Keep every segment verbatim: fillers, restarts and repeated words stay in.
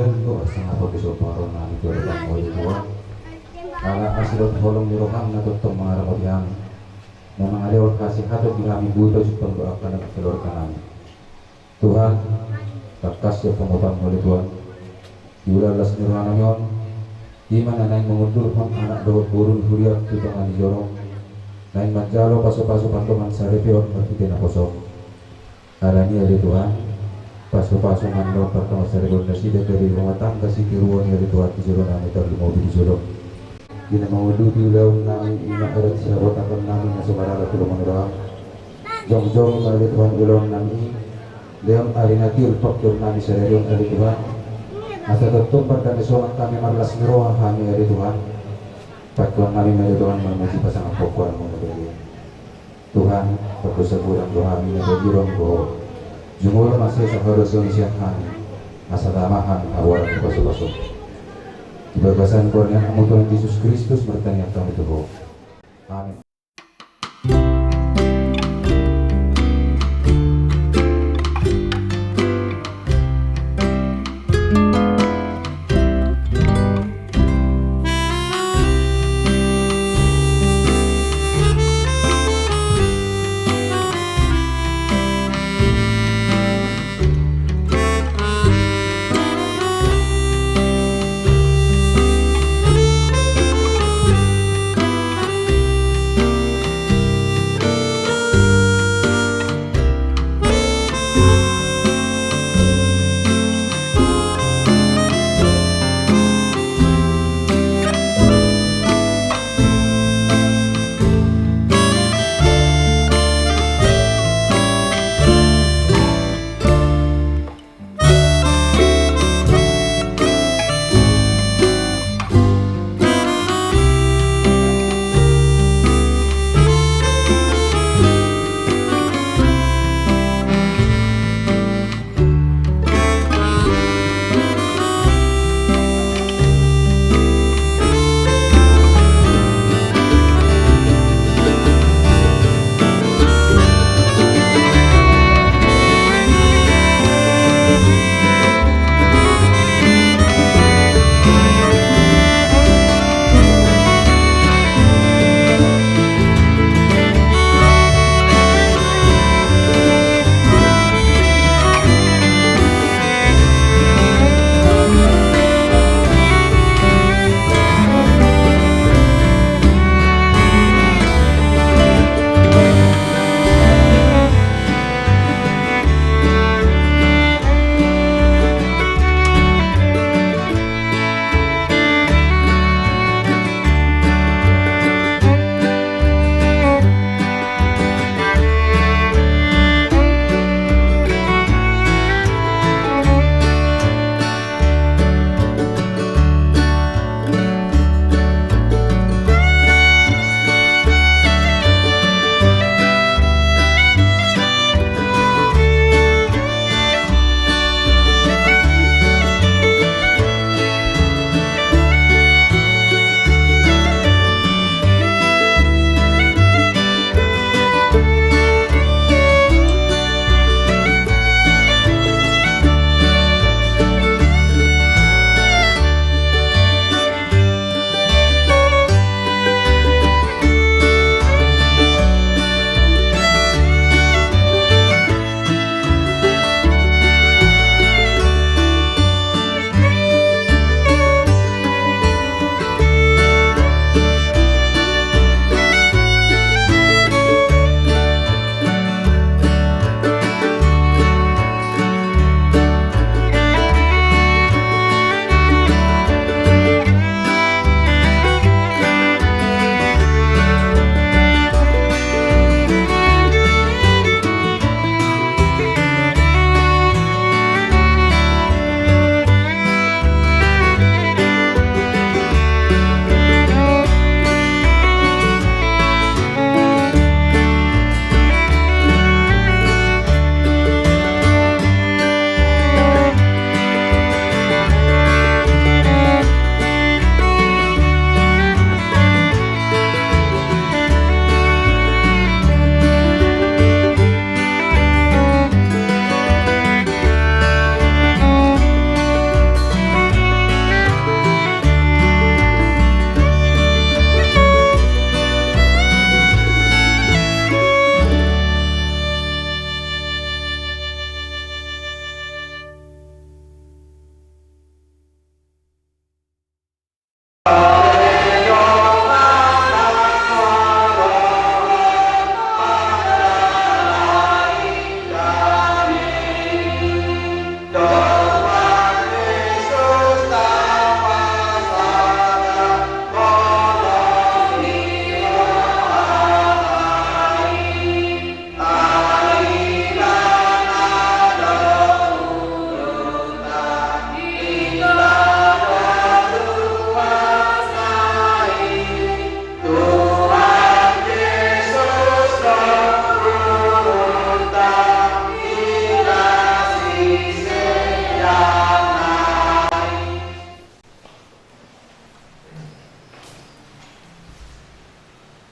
Dohot sangap panggisoparon nami tu adopanMu ale Tuhan. Ala asi dohot holong ni rohaM na tongtong mangaramoti hami, na mangalehon hasehaton di hami boi pajumpang dohot angka keluarga nami. Tuhan, tangkas sian pangupahanMu ale Tuhan, di ulaon las ni roha nami on, i ma na naeng mangundurhon anak dohot boru ni huria tu tonga ni joro, naeng manjalo pasupasu pandohan saripeon marhite naposoM. Alani i ale Tuhan, pasupasu ma annon pandohan saripeon nasida dari rumah tangga sitiruon i ale Tuhan di jolo nami, tarlumobi di jolo di na manguduti ulaon nami, i ma adat sihabatahon nami na so marada tu lomo ni rohaM. Jongjong ma ale Tuhan ulaon nami i, lehon ari na tiur pangkeon nami sadari on ale Tuhan. Asa tongtong mardamesonan hami, marlas ni roha hami ale Tuhan. Pangkeon nami ma ale Tuhan mamuji pasangap pangkuanMu na badia. Tuhan, pardosa godang do hami na badia do hami tu Ho. Jumolo ma sesa hadosaon sian hami, asa tama hami hagoaran ni pasupasu. Di bagasan goar ni AnakMu Tuhan Jesus Kristus martangiang hami tu Ho. Amin.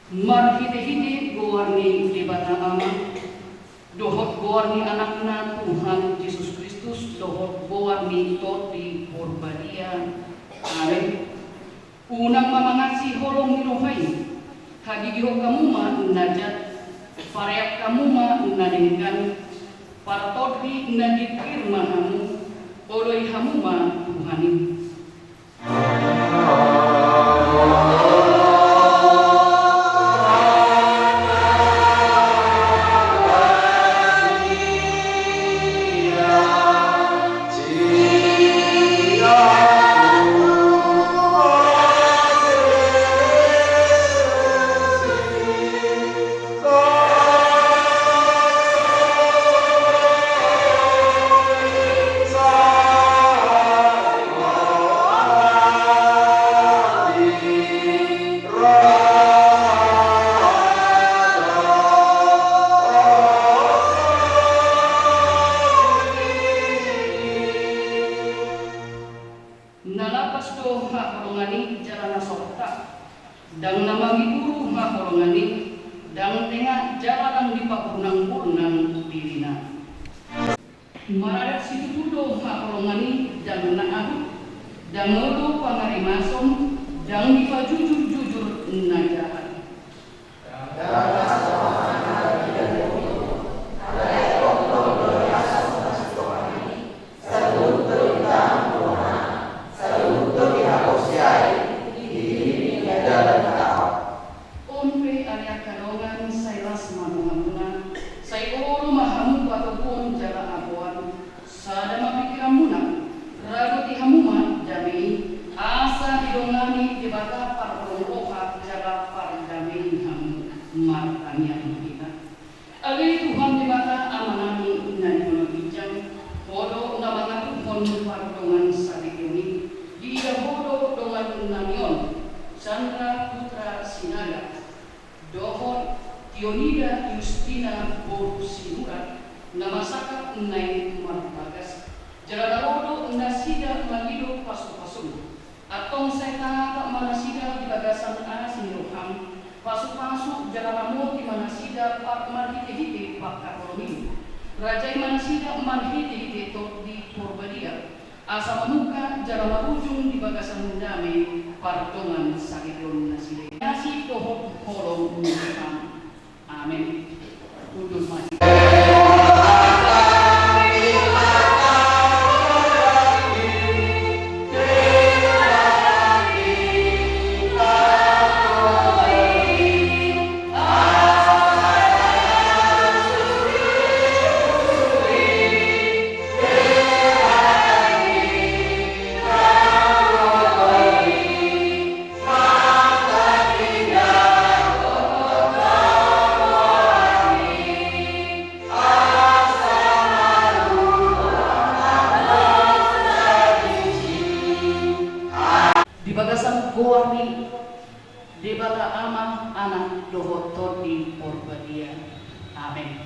Marhitehite goar ni Debata Ama, dohot goar ni Anakna Tuhan Jesus Kristus, dohot goar ni Tondi Porbadia. Amen. Unang ma mangansi holong ni roha i, hagigihon hamu ma na jat, parean hamu ma na denggan, partondi na jingkir ma hamu, oloi hamu ma Tuhan i. Na lapas do haholongan i jala na sorta, ndang na mangiburu haholongan i, ndang tenga jala ndang dipaburunangburnang dirina. Maradat situtu do haholongan i, ndang na abut, ndang olo pangarimason, ndang dipajujurjujur na jahat. On pe ale angka dongan, sai las ma rohamuna, sai olo ma hamu patoguon jala agoan, sada ma pingkiranmuna, radoti hamu ma dame i, asa didongani Debata parholong roha jala pardamei hamu. Martangiang ma hita. Ale Tuhan Debata Amanami na di banua ginjang, Ho do na mangatuhon pardongan saripeon i, diida Ho do dongannami on, Chandra Putra Sinaga, dohot Tionida Justina boru Sinurat, na masangap naeng marbagas, jala na ro do nasida mangido pasupasum. Antong sai tatap ma nasida di bagasan asi ni roham, pasupasu jala ramoti ma nasida pa-, marhitehite pangkaholongan i. Rajai ma nasida marhitehite Tondi Porbadia, asa mamungka jala marujung di bagasan dame pardongan saripeon nasida i. Asi dohot holong ni Tuhan. Amen. Unduk ma. Di bagasan goar ni Debata Ama, Anak dohot Tondi Porbadia. Amen.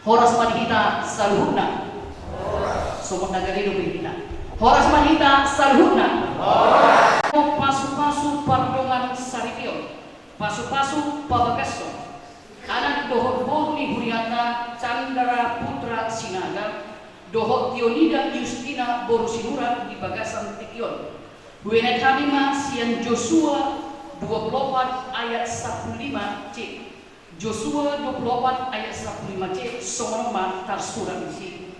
Horas ma di hita saluhutna. Songon na gale dope hita. Horas ma di hita saluhutna. Pasupasu pardongan saripeon, pasupasu pabagason, anak dohot boru ni hurianta Chandra Putra Sinaga dohot Tionida Justina boru Sinurat di bagasan tingki on. Huenat hami ma sian Josua dua puluh opat ayat sampulu lima C. Josua dua puluh opat ayat sampulu lima C, songon on ma tarsurat disi.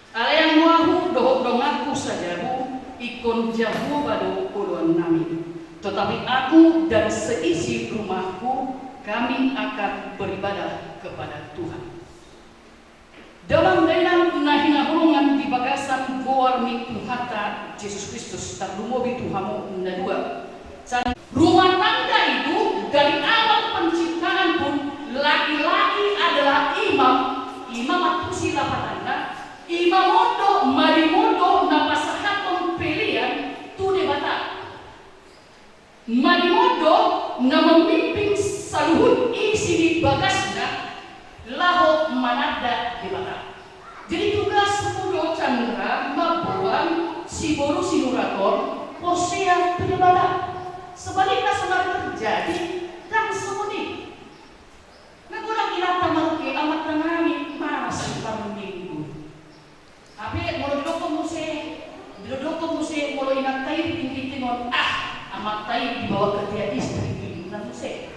Alai anggo ahu dohot donganku sajabu, ingkon Jahowa do oloannami. Tetapi aku dan seisi rumahku, kami akan beribadah kepada Tuhan. Damang dainang na hinaholongan di bagasan goar ni Tuhanta Jesus Kristus, tarlumobi tu hamu na dua. San-, rumah tangga itu dari awal penciptaan pun laki-laki adalah imam, imam antusi lapatanna, imam on do, marim on do na pasahathon pelean tu Debata. Marim on do na mamimping saluhut isi ni bagasna laho mananda Debata. Jadi tugasmu do Chandra mamboan si boru Sinurat on porsea tu Debata. Sebaliknya, so na ro terjadi Inanta marungkil, amanta nami manas marminggu. Hape molo didokkon muse, didokkon muse molo inanta i tingki tingkon, ah, amanta i dibawa kerja istri, ninna muse.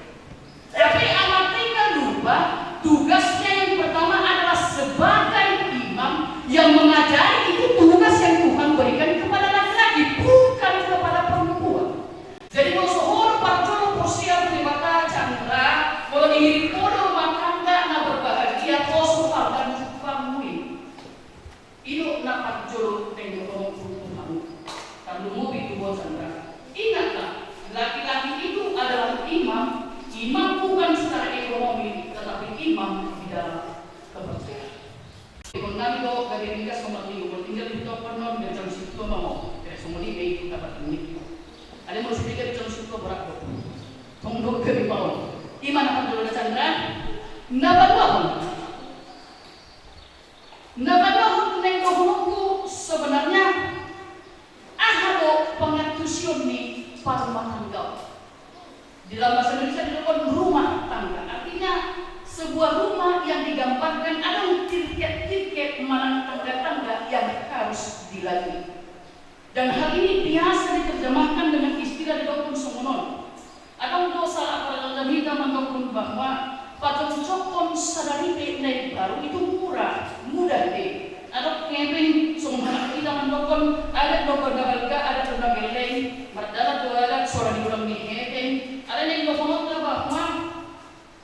Tapi amanta i nggak lupa, tugasnya yang pertama adalah sebagai imam yang mengajari, itu tugas yang Tuhan berikan kepada laki-laki, bukan kepada perempuan. Jadi molo so ho do parjolo porsea tu Debata, Chandra, molo dihirim ho do rumah tangga na berbahagia, ho so harga jukangmu i. I do na parjolo naeng dohononku tu hamu. Tarlumobi tu ho, Chandra. Ingatlah, laki-laki itu adalah imam, imam bukan secara ekonomi, tetapi imam di dalam kepercayaan. Ingkon nami do gabe ringkas nomor tiga, molo tinggal di topon non, biar jam situ ma ho. Kira songon i, itu dapat menit. Ada molo sudah gabe jam situ berat do. Tong do gabe mau. I ma na parjolo, Chandra. Na paduahon. Na paduahon naeng dohononku sebenarnya, aha do pangantusion ni parumatanggaon. Di dalam bahasa Indonesia didokkon rumah tangga. Artinya sebuah rumah yang digambarkan adong tirket-tirket manang tangga-tangga yang harus dilalui. Dan hal ini biasa diterjemahkan dengan istilah didokkon songon on. Adong do salah parjolo hita mandokkon bahwa pajongjongkon sadari pe na imbaru itu murah, mudah be. Adong hepeng songon halak hita mandokkon, adat do na balga, adat do na gelleng, mardalan do adat, so ra di ulang ni hepeng. Alai naeng dohononta bahwa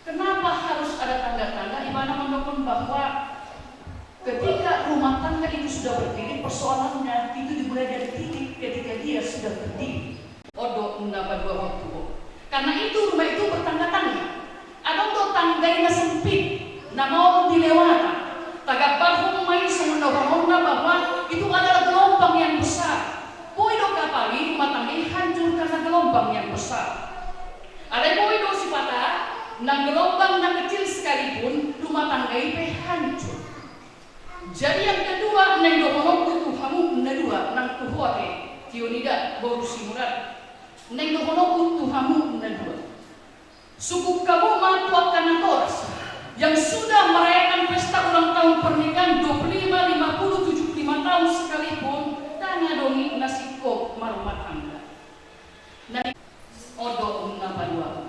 kenapa harus ada tangga-tangga? Ibana mandokkon bahwa ketika rumah tangga itu sudah berdiri, persoalannya itu dimulai dari titik ketika dia sudah berdiri. On do na paduahon tu ho. Karena itu rumah itu bertangga-tangga. Adong do tangga i na sempit, na maol dilewati. Tagambarhon ma i songon na hudokhon bahwa itu adalah gelombang yang besar. Boi do kapal i, rumah tangga i hancur karena gelombang yang besar. Alai boi do sipata, nang gelombang na kecil sekalipun, rumah tangga i pe hancur. Jadi yang kedua, naeng dohononku tu hamu na dua, nang tu ho ate, Tionida boru Simurat. Naeng dohononku tu hamu na dua. Sungkun hamu ma tu angka natoras yang sudah merayakan pesta ulang tahun pernikahan dua puluh lima, lima puluh, tujuh puluh lima tahun sekalipun, ndang adong i na singkop marumah tangga. Na di, on do na paduahon.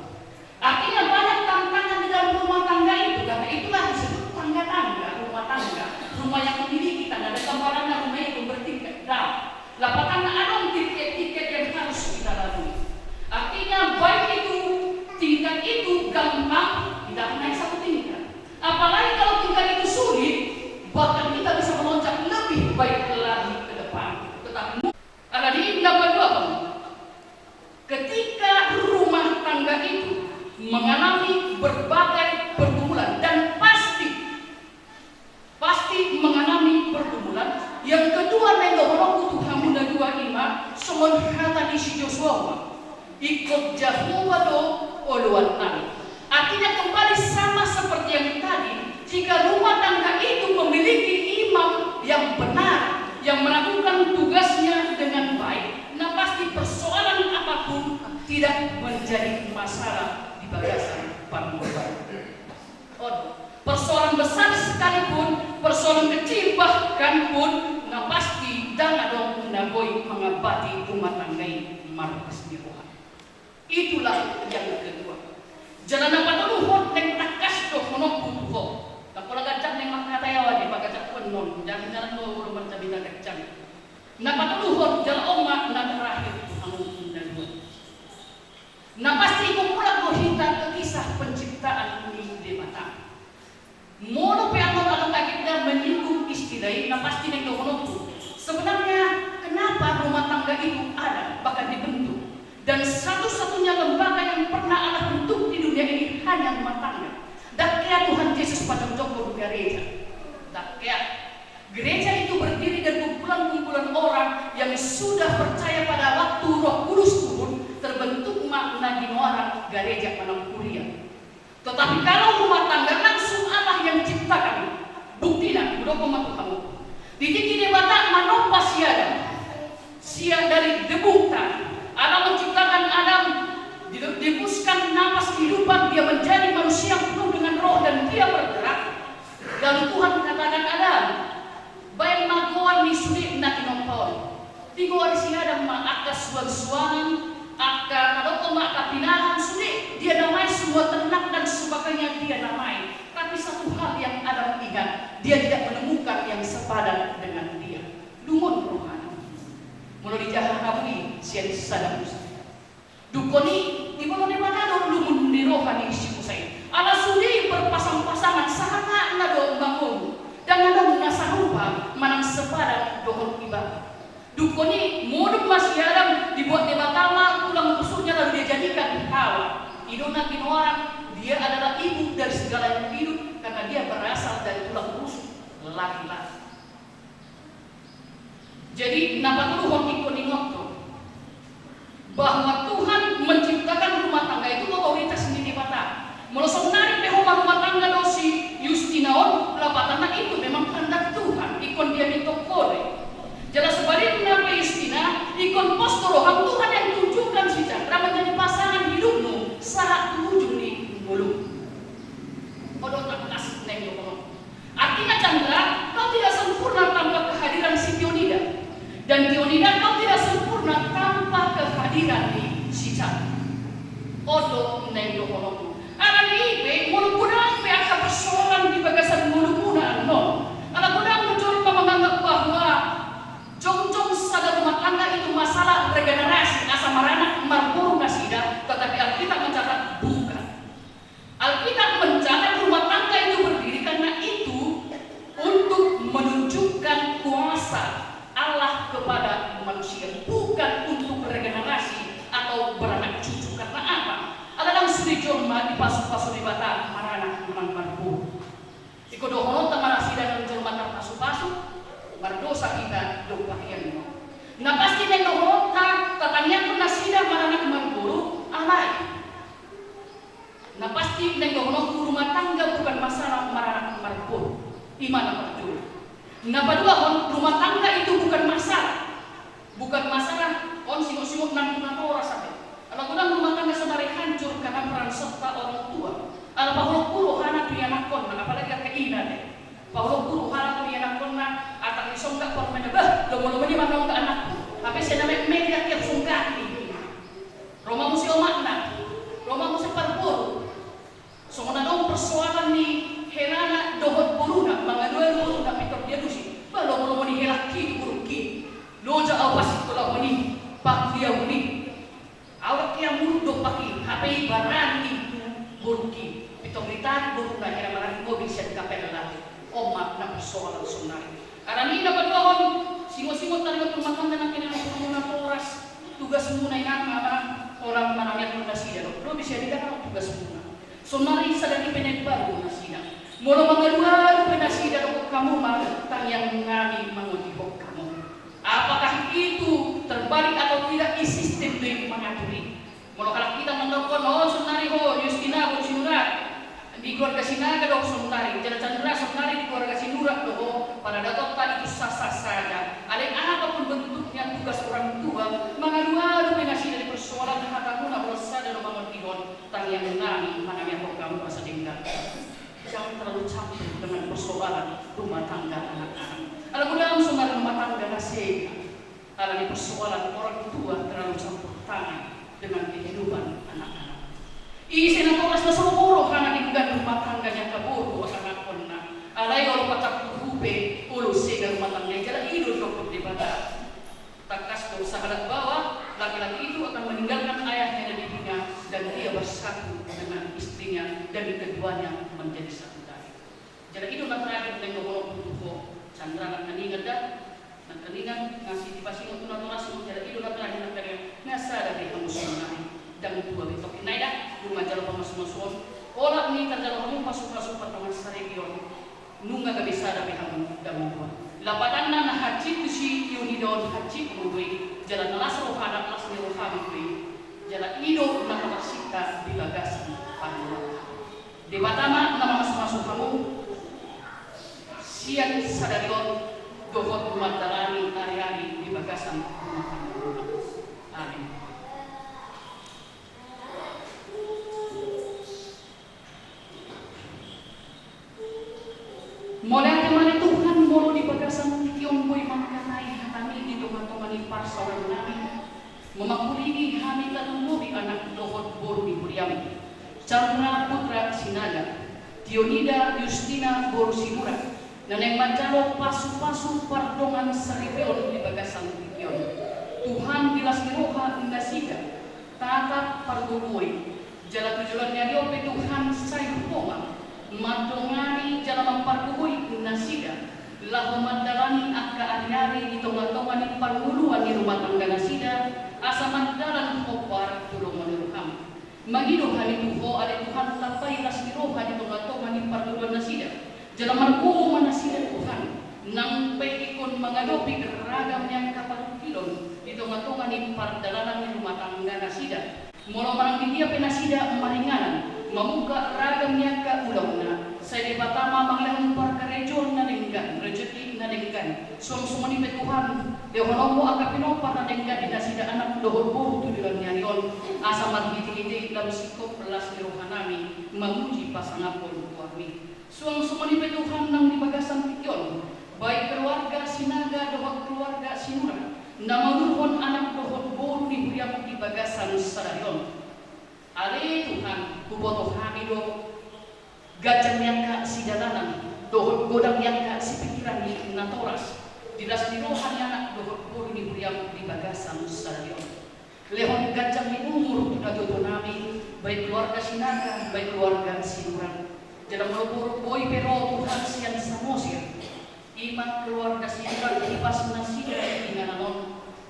Artinya banyak tantangan di dalam rumah tangga itu, karena itulah disebut tangga-tangga, rumah tangga, rumah yang memiliki tangga, dan gambarannya rumah itu bertingkat. Nah, lapatanna adong tingkat-tingkat yang harus kita lalui. Artinya baik itu tingkat itu gampang, tidak naik satu tingkat. Apalagi kalau tingkat itu sulit, bahkan kita bisa melonjak lebih baik lagi ke depan. Tetapi Alani na paduahon, ketika rumah tangga itu mengalami berbagai pergumulan dan pasti, pasti mengalami pergumulan. Yang kedua, naeng dohononku tu hamu na dua i ma, songon hata ni si Josua ma, ingkon Jahowa do oloannami. Artinya kembali sama seperti yang tadi, jika rumah tangga itu memiliki imam yang benar, yang melakukan tugasnya dengan baik, na pasti persoalan apapun tidak menjadi masalah di bagasan parmonding. On, persoalan besar sekalipun, persoalan kecil bahkan pun, na pasti ndang adong na boi mangambati rumah tangga i marlas ni roha. Itulah yang kedua. Jala na patoluhon naeng tangkas dohononku tu ho. Ndang pola ganjang naeng mangkatai au ate, paganjang annon, jala jala do olo marcabita ganjang. Na patoluhon jala on ma na terakhir tu hamu na dua. Na pasti ingkon mulak do hita ke kisah penciptaan ni Debata. Molo pe annon adong agenda menyinggung istilah i, na pasti naeng dohononku. Sebenarnya kenapa rumah tangga itu ada, bahkan dibentuk? Dan satu-satunya lembaga yang pernah Allah bentuk di dunia ini hanya rumah tangga. Ndang hea Tuhan Jesus pajongjongkon gareja. Ndang hea. Gereja itu berdiri dari kumpulan-kumpulan orang yang sudah percaya pada waktu Roh Kudus turun, terbentuk ma na ginoaran gareja manang kuria. Tetapi kalau rumah tangga langsung Allah yang ciptakan, buktina, hudokhon ma tu hamu. Di tingki Debata manompa si Adam, sian dari debu tanah. Allah menciptakan Adam, di-, dihembuskan napas kehidupan, dia menjadi manusia penuh dengan roh dan dia Lalu Tuhan katakan, "Adam, baen ma goar ni sude na tinompa on." Tigoar si Adam ma angka suansuanan, angka na dohot ma angka pinahan sude dia namai, semua ternak dan sebagainya dia namai. Tapi satu hal yang Adam ingat, dia tidak menemukan yang sepadan dengan dia. Lungun rohana. Molo dijaha hamu i sian sada Musa. Dungkon i, diboto Debata do lungun ni roha ni si Musa i. Ala sude i berpasang-pasangan, sahatna do mangolu. Ndang adong na sarupa manang sepadan dohot Ibana. Dungkon i, modom ma si Adam, dibuat Debata ma tulang rusuknya lalu dia jadikan Hawa. I do na ginoaran, dia adalah ibu dari segala yang hidup karena dia berasal dari tulang rusuk laki-laki. Jadi, na patoluhon ingkon ingot ho bahwa Tuhan menciptakan rumah tangga itu otoritas ni Debata. Molo saonari pe ho marumah tangga dohot si Justina on, lapatanna itu memang kehendak Tuhan, ingkon dia minta ho do i. Jala sebalikna pe Justina, ingkon pos do roham Tuhan yang tunjukkan si Chandra menjadi pasangan hidupmu sahat tu ujung ni ngolum. Odo tangkas naeng dohonon. Artinya, Chandra, kau tidak sempurna tanpa kehadiran si Tionida. Dan Tionida, kau tidak sempurna tanpa kehadiran ni si Chandra. Odo naeng dohononmu. Alani i pe, molo godang pe angka persoalan di bagasan ngolumuna annon, ala godang do jolma manganggap bahwa jongjong sada rumah tangga itu masalah regenerasi, asa maranak marboru nasida, tetapi Alkitab mencatat bukan. Alkitab mencatat rumah tangga itu berdiri karena itu untuk menunjukkan kuasa Allah kepada manusia, bukan untuk regenerasi atau beranak cucu. Karena apa? Ala ndang sude jolma dipasupasu Debata maranak manang marboru. Ingkon dohononta ma nasida naung jolma tarpasupasu, mardosa hita dompak i. Na pasti naeng dohononta, tatangiangkon nasida maranak marboru, alai. Na pasti naeng dohononku, rumah tangga bukan masalah maranak marboru. I ma na parjolo. Na paduahon, rumah tangga itu bukan masalah. Bukan masalah on singot-singot nang tu natoras ate. Ala godang rumah tangga saonari hancur karena peran serta orang tua. Ala paholonghon rohana tu ianakkonna, apalagi angka ina ate. Paholonghon rohana tu ianakkonna, atak ni songgak parumaenna, bah, lomo-lomo ni manonggak anakku. Hape sai na metmet i, akhir songgak i. Ro ma muse omakna, ro ma muse parboru. Songon adong persoalan ni helana dohot boruna, mangalualu boruna, pintor dialusi. Bah, lomo-lomo ni helangki tu borungki. Loja au pasingkolahon i, pakuliahon i. Au rap ia muruk dompak i, hape i barani tu borungki. Pintor ditarik boruna hela marani mobil sian Kapellat. On ma na persoalan saonari. Alani i na paduahon, singot-singot taringot rumah tangga nangkiningan, natoras. Tugasmuna inang, amang, holan manangianghon nasida do. Lobi sian i, ndang adong tugasmuna. Saonari sadari pe na imbaru nasida. Molo mangalualu pe nasida, dokkon hamu ma, tangiang nami mangondihon hamu. Apakah itu terbalik atau tidak, i sistem do i mangatur i. Molo halak hita mandokkon, oh, saonari ho Justina, boru Sinurat, di keluarga Sinaga do saonari, jala Chandra saonari di keluarga Sinurat do ho, pada datonta itu sah-sah saja. Alai apapun bentuknya tugas orang tua, mangalualu pe nasida di persoalan, hatamuna holan sada do mangondihon, tangiang nami manangianghon hamu asa denggan. Jangan terlalu campur dengan persoalan rumah tangga anak-anak. Ala godang saonari rumah tangga na sega. Alani persoalan orang tua terlalu campur tangan dengan kehidupan anak-anak. Ise natoras na so boi rohana denggan rumah tangga ni angka boru dohot anakkonna. Alai olo pacampur rupe, olo sega rumah tangga i, jala i do didok Debata. Tangkas do sahalak baoa, laki-laki itu akan meninggalkan ayahnya dan ibunya, dan dia bersatu dengan istrinya, dan keduanya menjadi satu darah. Jala i do na terakhir naeng dohononku tu ho, Chandra, nangkaningan da, nangkaningan, na sitipasingot tu natorasmu, jala i do na terakhir nangkaningan, nunga sada be hamu saonari, ndang dua be. Tongkin nai da, dung manjalo pamasumasuon, holan ni tarjalo hamu pasupasu partongaan saripeon, nunga gabe sada be hamu, ndang dua. Lapatanna, na hansit tu si Tionida on hansit hamu do i, jala na las rohana, las ni rohamu do i, jala i do na taparsinta di bagasan pangula. Debata ma na mamasumasu hamu sian sadari on dohot mandalani ari-ari di bagasan rumah tangga. Amin. Didi hami tarlumobi anak dohot boru ni huriam, Chandra Putra Sinaga, Tionida Justina boru Siburak, na naeng manjalo pasupasu pardongan saripeon di bagasan tingki on. Tuhan, di las ni roha nasida, tatap pargogoi, jala tu joloan ni ari on pe Tuhan sai Ho ma mandongani jala mampargogoi nasida, laho mandalani angka ariari di tongatonga ni parngoluan ni rumah tangga nasida, asa mardalan hombar tu lomo ni roham. Mangido hami tu Ho ale Tuhan, lambai las ni roha di tongatonga ni parngoluan nasida, jala margogo ma nasida Tuhan, nang pe ingkon mangadopi ragam ni angka parungkilon di tongatonga ni pardalanan ni rumah tangga nasida. Molo manang di dia pe nasida maringanan mamungka ragam ni angka ulaonna, sai Debata ma mangalehon parkarejoan na denggan, rejeki na denggan. Suang songon i pe Tuhan, lehononmu angka pinompar na denggan di nasida anak dohot boru tu joloan ni ari on, asa marhitehite i lam singkop las ni rohanami mamuji pasangaphon goarmi. Suang songon i pe Tuhan, nang di bagasan tingki on, baik keluarga Sinaga dohot keluarga Sinurat na mangulurhon anak dohot boru ni huriam di bagasan sadari on. Ale Tuhan, huboto hami do ganjang ni angka sidalanan dohot godang ni angka sipingkiran ni natoras di las ni roha ni anak dohot boru ni huriam di bagasan sadari on. Lehon ganjang ni umur tu natuatuanami, baik keluarga Sinaga, baik keluarga Sinurat. Jala molo boi pe ro Tuhan sian Samosir, i ma keluarga Sinurat hipas nasida di inganan on.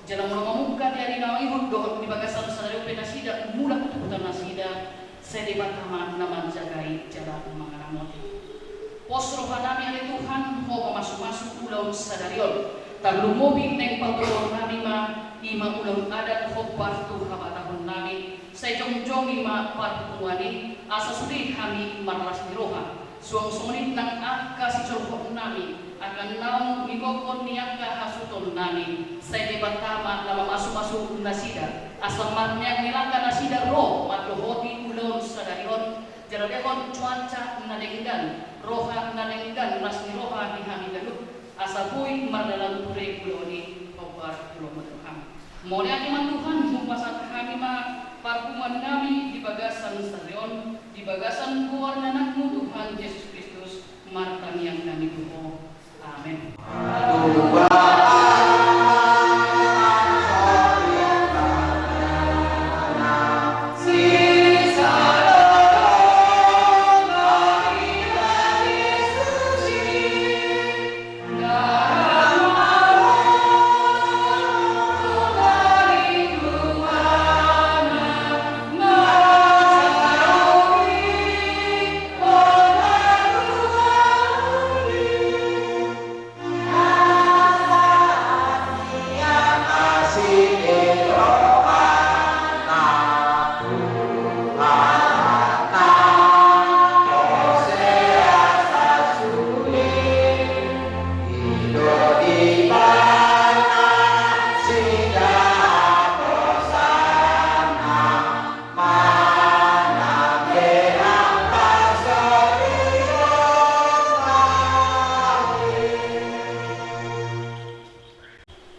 Jala molo mamungka di ari na mangihut dohot di bagasan sadari on pe nasida mulak tu huta nasida, sai Debata ma na manjagai jala mangaramoti. Pos rohanami ale Tuhan, Ho mamasumasu ulaon sadari on. Tarlumobi naeng pabotohononnami ma, i ma ulaon adat hombar tu habatahonnami. Sai jongjongi ma parpunguan i, asa sude hami marlas ni roha. Suang songon i nang angka sijolhononnami, angka naung ningokhon ni angka hasuhutonnami, sai Debata ma na mamasumasu nasida, asa marneang ni langka nasida ro mandohoti ulaon sadari on, jala lehon cuaca na denggan, roha na denggan, las ni roha di hami ganup, asa boi mardalan ture ulaon i hombar tu lomo ni roham. Mauliate ma Tuhan, hupasahat hami ma parpunguannami di bagasan sadari on, di bagasan goar ni Anakmu Tuhan Jesus Kristus, martangiang hami tu Ho. Amen.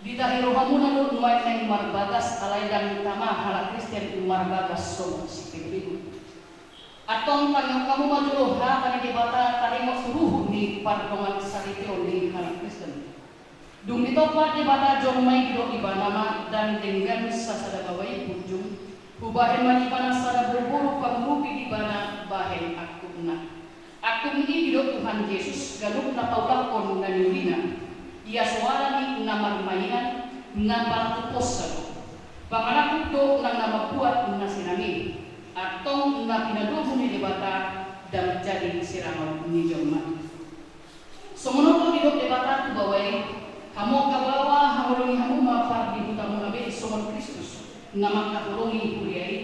Ditahi rohamuna do nuaeng naeng marbagas, alai ndang tama halak Kristen marbagas songon sipelupelupna. Antong tangihon hamu ma jolo hata ni Debata taringot tu ruhut ni pardongan saripeon ni halak Kristen. Dung ditompa Debata jolma i, didok Ibana ma, ndang denggan sasada baoa i punjung, hubahen ma di Ibana sada boruboru pangurupi di Ibana bahen angkupna. Angkup ni i didok Tuhan Jesus ganup na paulakhon na niulina. Ia so alani na marmainan, na palaku posa do. Pangalaku do nang na mambuat na sinang i. Antong na pinadomu ni Debata ndang jadi sirangon ni jolma. Songon on do didok Debata tu baoa i, hamu angka baoa, haholongi hamu ma pardihutamuna be songon Kristus na mangkaholongi huria i,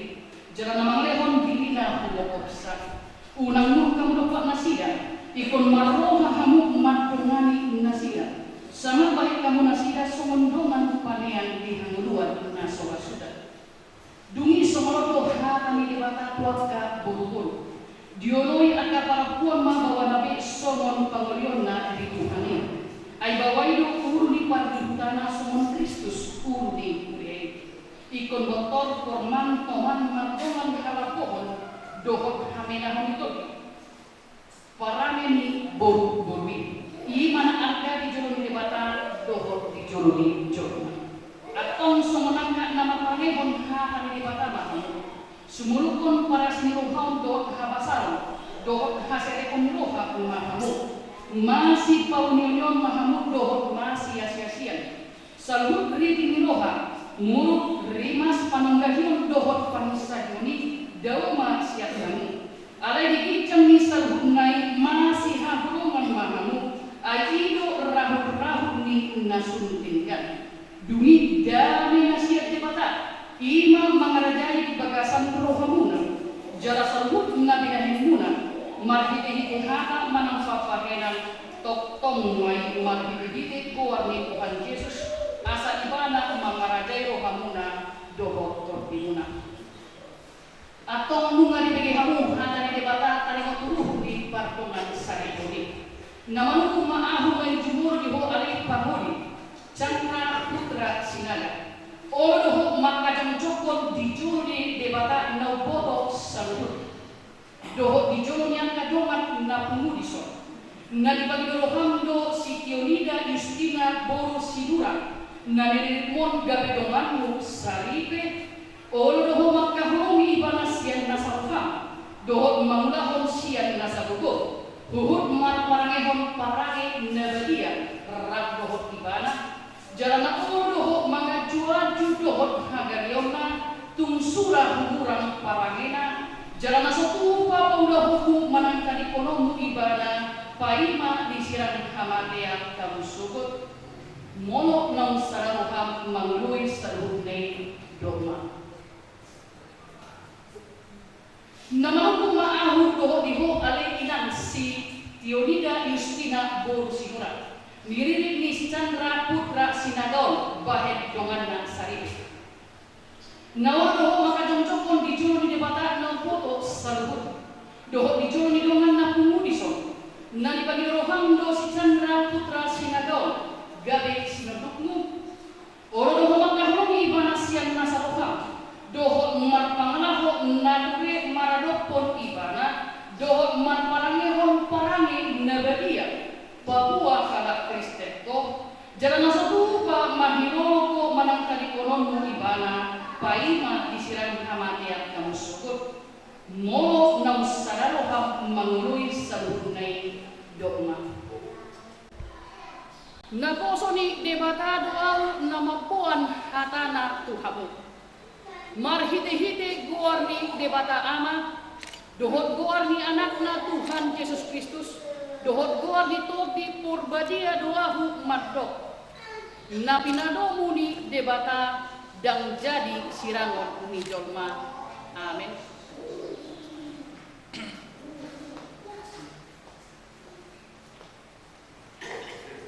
jala na mangalehon dirina huboan sat. Unang muruk hamu dompak nasida, ingkon marroha hamu mandongani nasida, sanga bahen hamu nasida songon dongan panean di hangoluan na so ra suda. Dung i songon on do hata ni Debata tu angka boruboru. Dioloi angka parompuan ma baoana be songon pangolionna di Tuhan i. Ai baoa i do uru ni pardihutana songon Kristus uru ni huria i. Ingkon bontor, porman, toman, mardongan halambohon dohot hamenahon i tondi. Parange ni boruboru i, i ma na arga di jolo ni Debata dohot di jolo ni jolma. Antong songon angka na marparangehon hata ni Debata ma hamu, sumulukhon parasi ni roha on dohot habasaron dohot hasereon ni roha ma hamu. Masipauniunion ma hamu dohot masiasiasian. Saluhut riti ni roha, muruk, rimas, panunggahion dohot panginsahion i dao ma sian hamu. Alai di ginjang ni saluhutna i masihaholongan ma hamu, ai i do rahut-rahut ni na sun denggan. Dung i dame na sian Debata, i ma mangarajai di bagasan rohamuna, jala saluhut na binahenmuna, marhitehite hata manang pambahenan, tongtong ma i marhitehite goar ni Tuhan Jesus, asa Ibana mangarajai rohamuna dohot tondimuna. Antong nunga dibege hamu hata ni Debata taringot tu uhum ni pardongansaripeon i. Na manungkun ma ahu manjumur di ho ale pangoli, Chandra Putra Sinaga. Olo do ho mangkajongjongkon di jolo ni Debata na umboto saluhut, dohot di jolo ni angka dongan na pungu dison. Na dipangido roham do si Tionida Justina boru Sinura, na niriritmon gabe donganmu saripe. Olo do ho mangkaholongi ibana sian nasa roham, dohot mangulahon sian nasa gogo, huhut marparangehon parange na badia rap dohot ibana. Jala na olo do ho manganjuanju dohot hagarionna, tung sura humurang parangena. Jala na so tupa paulahonmu manang tadingkononmu ibana, paima disirang hamatean hamu sogot. Molo naung sada roham mangoloi saluhutna i, dok ma. Na manungkun ma ahu dohot di ho ale inang si Tionida Justina boru Sinura, niririt ni si Chandra Putra Sinaga on, bahen donganna saripe. Na olo do ho mangkajongjongkon di jolo ni Debata na umboto saluhut, dohot di jolo ni dongan na pungu dison. Na dipangido roham do si Chandra Putra Sinaga on gabe sinondukmu. Olo do ho mangkaholongi ibana sian nasa roham, dohot marpangalaho na ture maradophon ibana, dohot marparangehon parange na badia, paboa halak Kristen ho. Jala na so tupa mangiloloi ho manang tadingkononmu ibana, paima disirang hamatean hamu sogot. Molo naung sada roham mangoloi saluhutna i, dok ma. Naposo ni Debata do ahu na mamboan hatana tu hamu. Marhitehite goar ni Debata Ama, dohot goar ni Anakna Tuhan Jesus Kristus, dohot goar ni Tondi Porbadia do ahu mandok. Na pinadomu ni Debata ndang jadi sirangon ni jolma. Amen.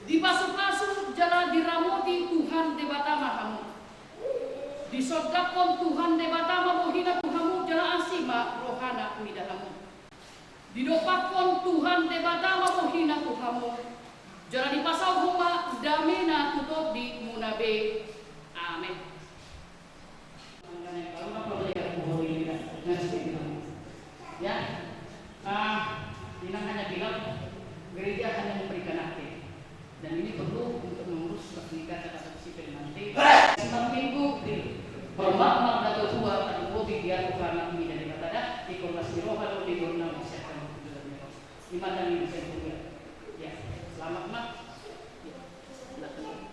Dipasupasu jala diramoti Tuhan Debata ma hamu. Disondangkon Tuhan Debata ma bohina tu hamu jala asi ma rohana mida hamu. Didompakkon Tuhan Debata ma bohina tu hamu, jala dipasaulhon ma damena tu tondimuna be. Amen. Ya, ah, ini hanya bilang gereja hanya memberikan akte. Dan ini perlu untuk mengurus surat nikah catatan sipil nanti. Malam minggu di Permak Marga Totua, Tanjung Bobi, dia bukan anak muda di Batada, di Komnas Biro, kalau di Borneo, siapa yang berkebetulan. Di mata ini saya juga. Ya, selamat, Mak. Ya, silakan.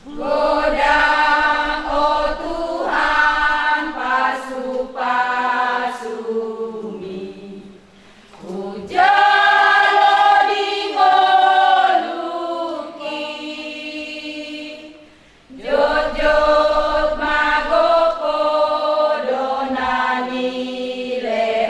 Godang, o Tuhan, pasupasumi, hujalo di ngolungki, jotjot magopo do na nilehonmi.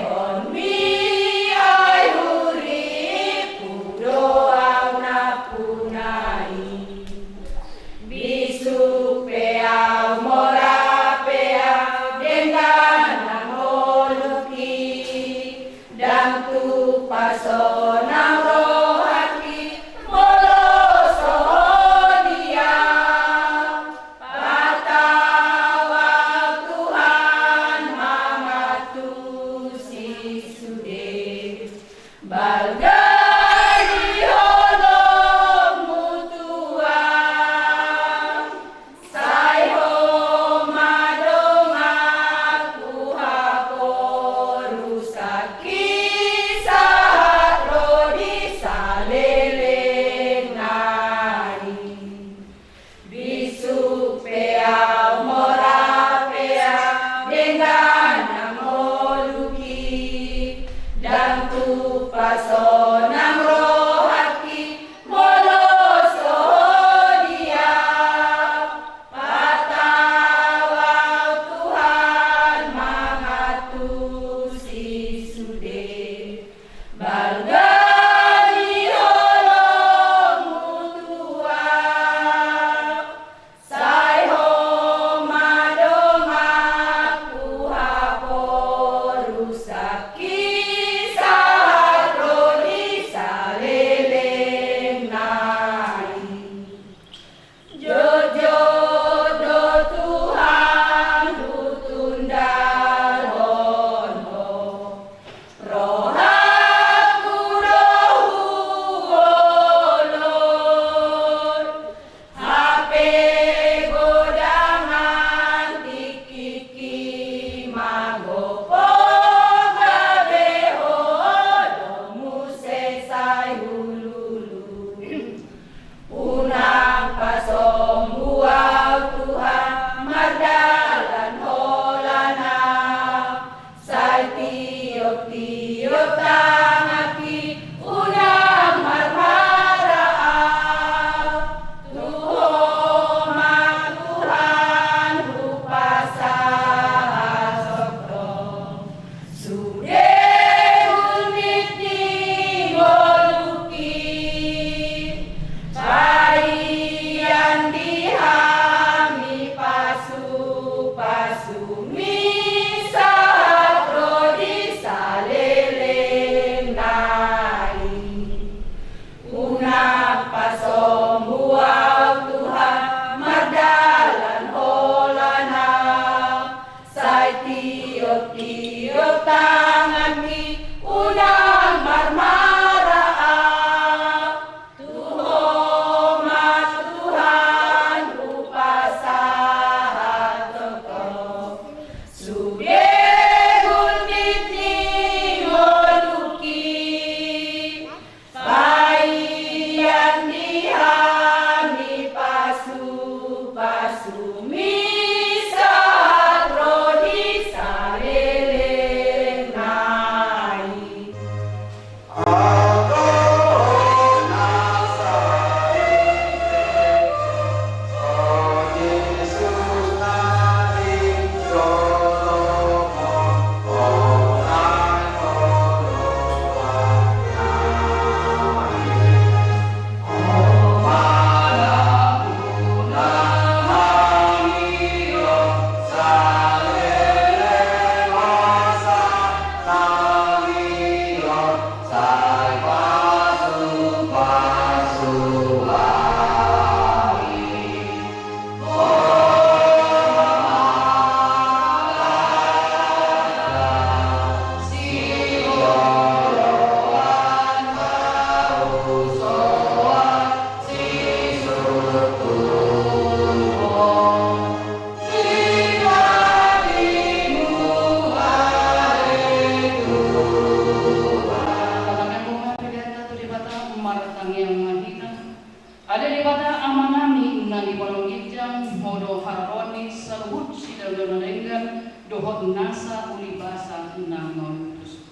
haroroan ni saluhut sidaodaoan na denggan dohot nasa ulibasa na mamutus.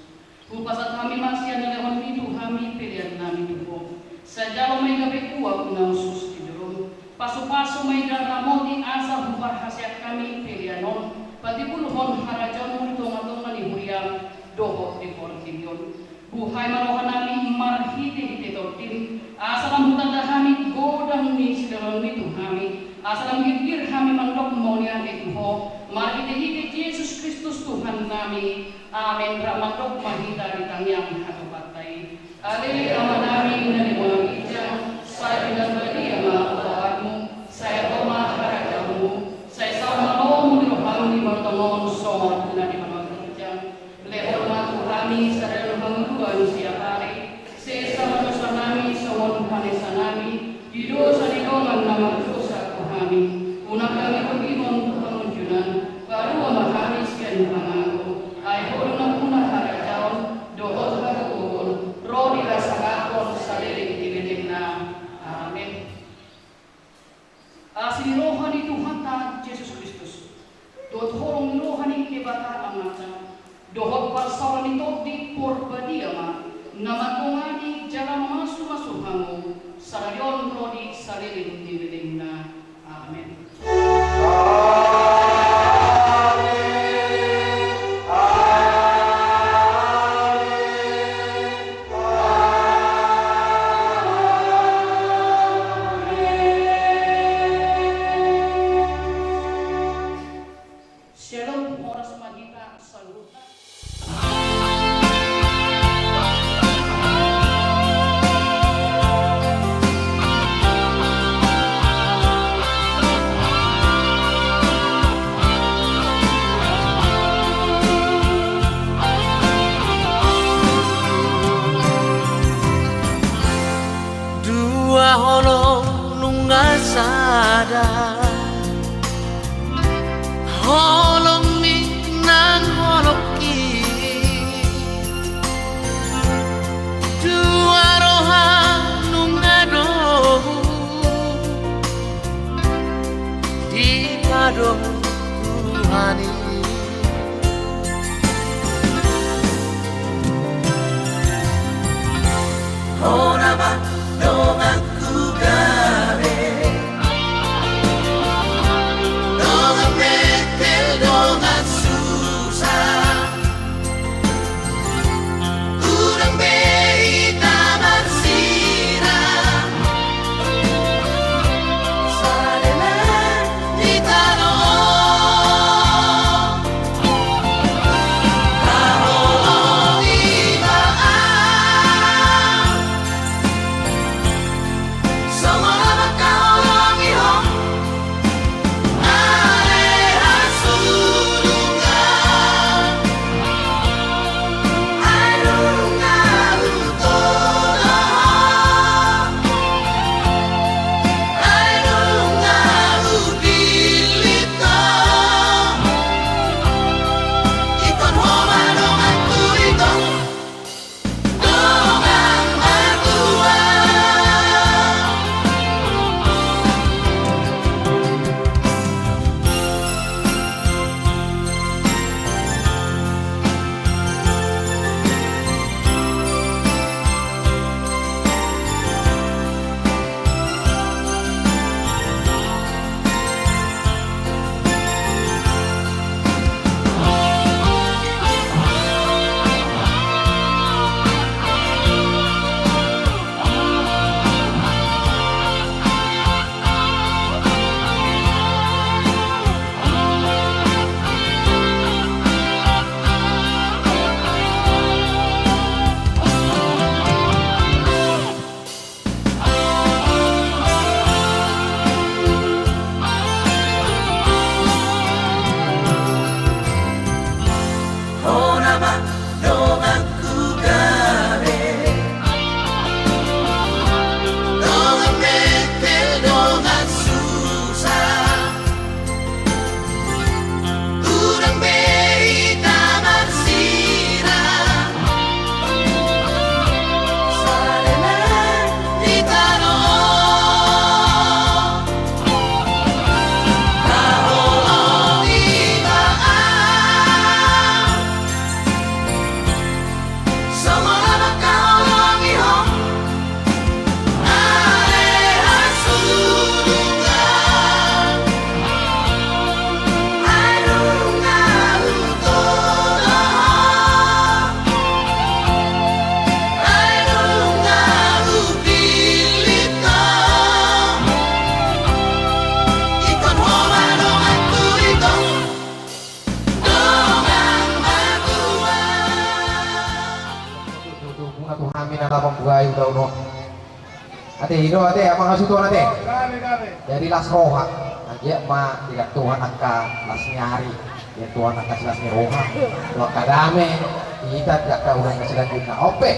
Hupasahat hami ma sian na lehonmi tu hami pelean nami tu Ho. Sai jalo ma i gabe uap na hushus di jolom. Pasupasu ma i gabe ramoti asa huparhaseang hami pelean on, patibulhon harajaonmu di tongatonga ni huriam dohot di portibi on. Buhai ma rohanami marhitehite tondim, asa lam hutanda hami godang ni sidaodaonmi tu hami, asa lam girgir hami mandok mauliate tu Ho, marhitehite Jesus Kristus Tuhannami. Amen. Rap mandok ma hita di tangiang hatopanta i. Ale Amanami na di banua ginjang, sai pinarbadia ma goarmu, sai ro ma harajaonmu, sai saut ma lomo ni roham di banua tonga on songon na di banua ginjang. Lehon ma tu hami sadari on hangoluan siapari, sesa ma dosanami songon panesanami di dosa ni dongan na mardosa tu hami. Unang hami togihon tu pangunjunan, palua ma hami sian pangago. Ai Ho do nampuna harajaon dohot hagogoon ro di hasangapon saleleng ni lelengna. Amen. Asi ni roha ni Tuhanta Jesus Kristus, dohot holong ni roha ni Debata Amanta, dohot parsaoran ni Tondi Porbadia ma na mandongani jala mamasumasu hamu sadari on ro di saleleng ni lelengna. Amen. Shalom, horas ma di hita saluhutna. Dua holong nunga sada, holongmi nang holongki. Dua roha nunga dohot dipadomu Tuhan i. Ho nama donganku gabe, dongan metel dongan susa. Unang be hita marsilang, saleleng ni tano. Haholongi ma au, Ulaon on. Ate, i do ate, amang hasuhuton ate. Jadi las roha. Anggiat ma digantuhon angka las ni ari, digantuhon angka silas ni roha. Angka dame, hita di angka ulaon na selanjutna. Ope.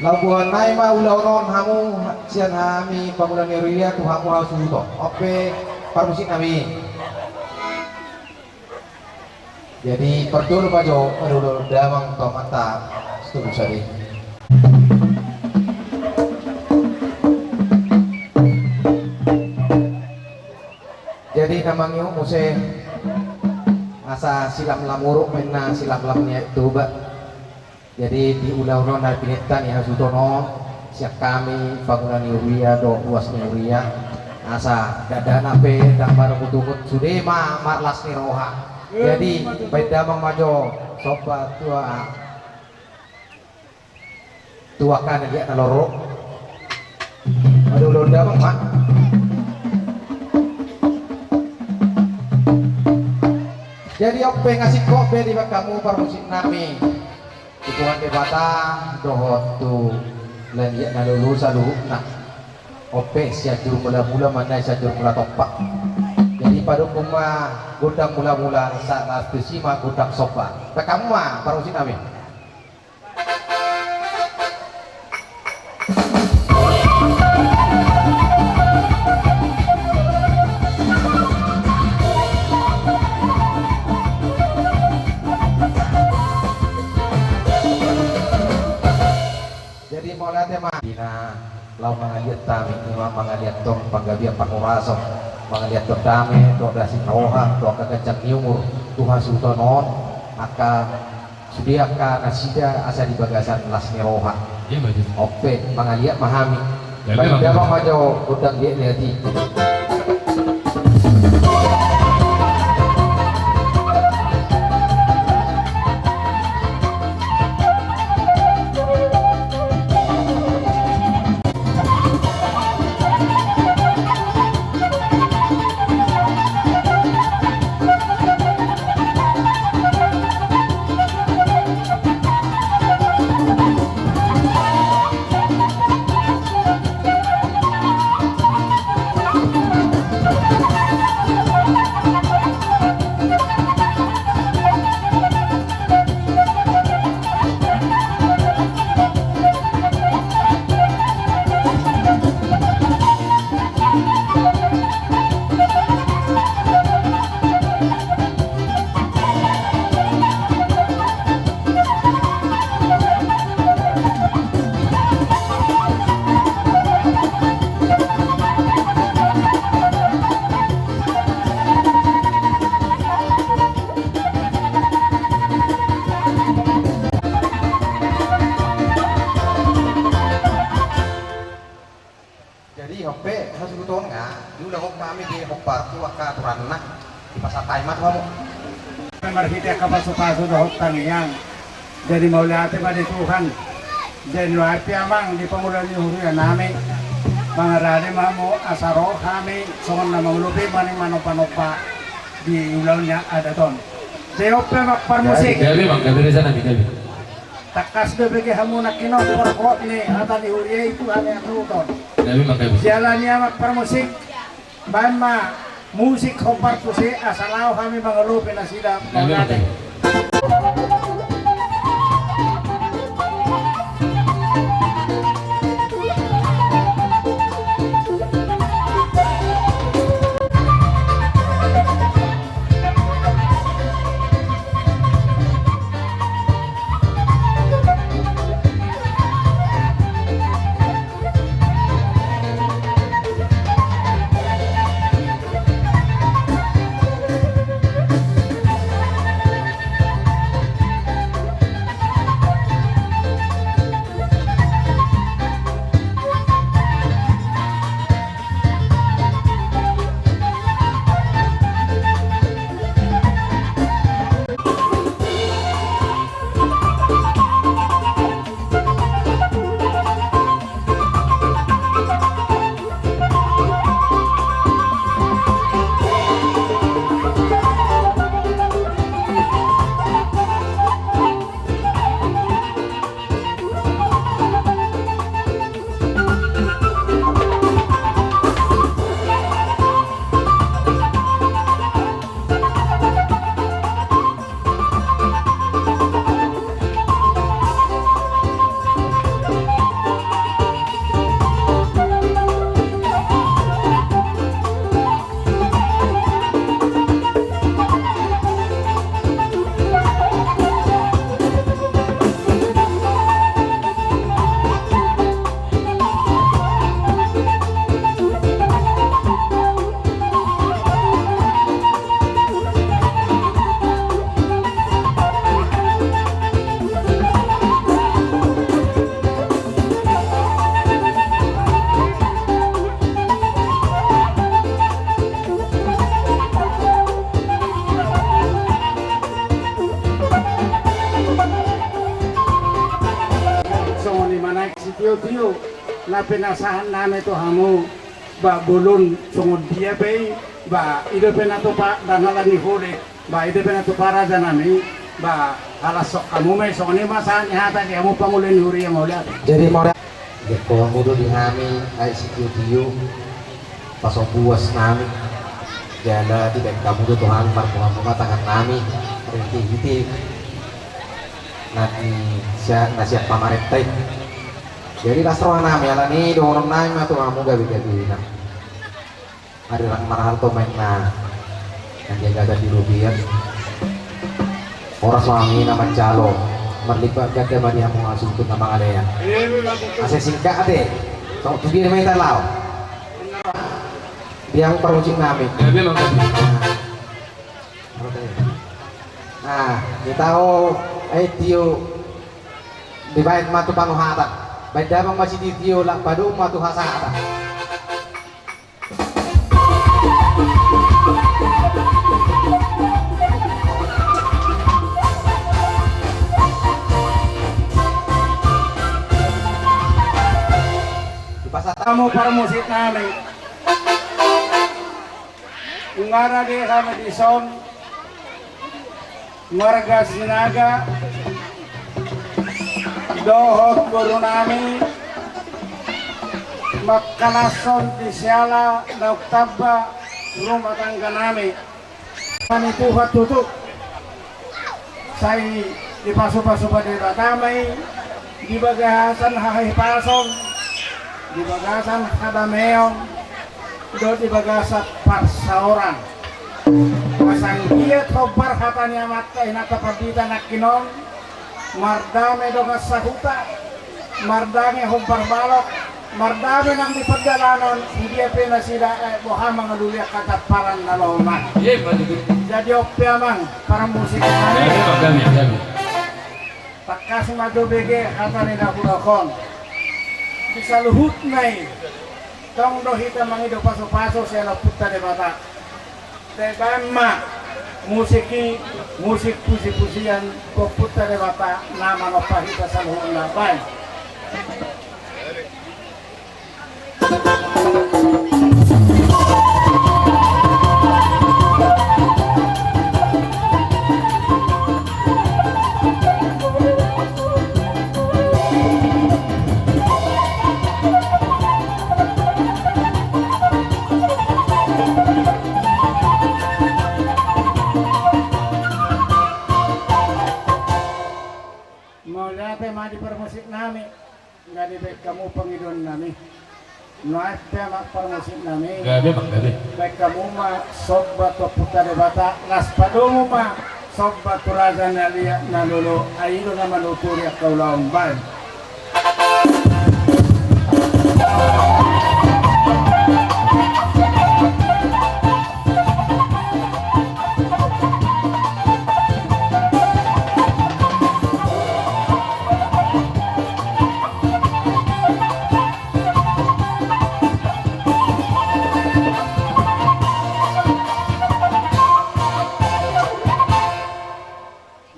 Laho buhan nai ma ulaon on hamu, sian hami pangula ni huria tu hamu hasuhuton. Ope, parmusik nami. Jadi parjolo ma jo, parjolo damang tu amanta Situbu sari. Jadi na mangihut muse asa silamlam uruk ma inna silamlam ni Toba. Jadi di ulaon on na pinangido ni hasuhuton on, sian hami pangula ni huria dohot ruas ni huria, asa dakdanak pe ndang marungutungut, sude ma marlas ni roha. Jadi baen damang ma jo somba tu, tu angka na liat na lorok. Aduh, ulaon damang ma. Jadi ope, nga singkop be dibaen hamu parmusik nami. Tu Tuhan Debata dohot tu na liat na lolo saluhutna. Ope, Sianjur Mulamula ma inna i, Sianjur Mula Tompa. Jadi padomu ma gondang mulamula, sahat tu si ma gondang somba. Baen hamu ma parmusik nami. Jadi mauliate ma. Di na laho mangaliat hami, ima mangaliathon panggabean parhorasan, mangaliathon dame dohot las ni roha dohot angka ganjang ni umur tu hasuhuton on, angka sude angka nasida asa di bagasan las ni roha. Ope, mangaliat ma hami. Baen damang ma jo gondang liat-liat i. Jadi ope, hasuhuton, nga diulahon hami di hombar tu angka aturanna, dipasahat hami ma tu hamu. Marhite angka pasupasu dohot tangiang. Jadi mauliate ma di Tuhan. Jadi nuaeng pe amang di pangula ni huria nami, mangarade ma hamu asa ro hami songon na mangolopi, maning manompa-nompa di ulaon ni adat on. Jadi ope amang parmusik. Gabe, gabe, gabe. Tangkas do bege hamu nangkin on porkot ni hata ni huria i tu hami hasuhuton. Gabe ma, gabe. Jala ni amang parmusik, baen ma musik hombar tusi asa laho hami mangolopi nasida. Gabe ma, gabe. Tio, na pinasahat nami tu hamu, ba bolon songon dia pe i, ba i dope na tupa dangala ni hode, ba i dope na tupa raja nami, ba halashon hamu ma i, songon i ma sahat ni hata di hamu pangula ni huria, mauliate. Jadi mauliate. Jadi hamu do di hami, ai sitio-tio, pasobuas nami. Jala dibaen hamu do tu hami marbunga-bunga tangan nami, rintik-rintik. Na sian, na sian pamarenta i. Jadi las roha nami, alani dohonon nami ma tu hamu gabe-gabe na. Ari rang marhalto main na. Nanti gada di rupiah. Horas ma hami na manjalo. Marlipat ganda ma di hamu hasuntung na mangalean. Asa singkat ate. Songon tu dia ma hita laho. Di hamu parmusik nami. Nah, hita ho, eh, tio. Dibaen ma tu panuhatan. Baen damang ma sitio-tio, laho padomu ma tu hasahatan. Dipasahat hamu parmusik nami. Nunga rade hami dison, marga Sinaga, dohot boru nami, mangkalashon di siala naung tamba rumah tangga nami. Mani Tuhan tutu. Sai dipasu-pasu ma Debata ma i di bagasan hahipason, di bagasan hadameon, dohot di bagasan parsaoran. Asa anggiat hombar hata ni amanta inanta pandita nangkin on, mardame dongan sahuta, mardange hombar balok, mardame nang di pardalanan, di dia pe nasida, eh, boha mangalulian hatamparan na lomo. Iya, Pak Guru. Jadi on pe amang, parmusik nami. Iya, Pak, kami, kami. Tangkas ma tubege hata ni na hudok on. Di saluhutna i, tong do hita mangido pasu-pasu sian Ompunta Debata. Te baen ma musik i, musik puji-pujian tu Ompunta Debata na manompa hita saluhutna, baen. Mauliate ma di parmusik nami, nga dibaen hamu pangidoan nami. Nuaeng pe ma parmusik nami. Gabe, Bang, gabe. Baen hamu ma somba tu Ompunta Debata, laos padomu ma somba tu raja na liat na lolo, ai i do na manuturi angka ulaon, baen.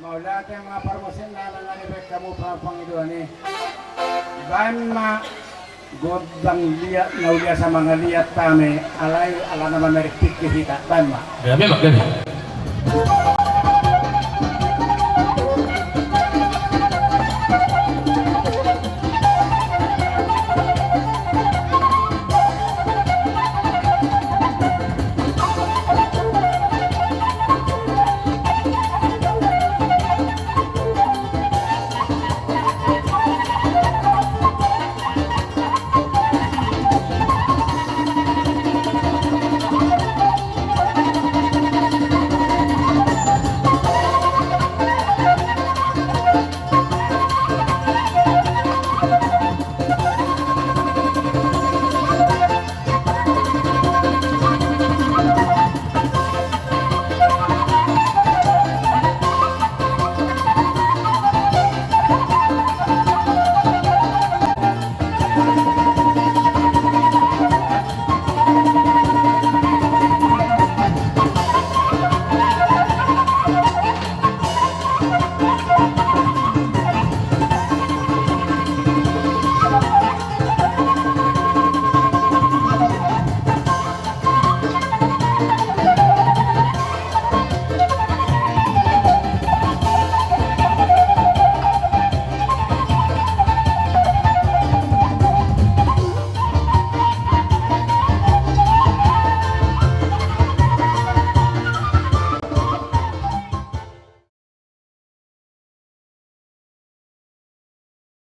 Mauliate ma parmusik nami, nga dibaen hamu pangidoan i. Baen ma gondang liat na uli asa mangaliat hami, alai alana mamereng tingki hita, baen ma. Gabe, Bang, gabe.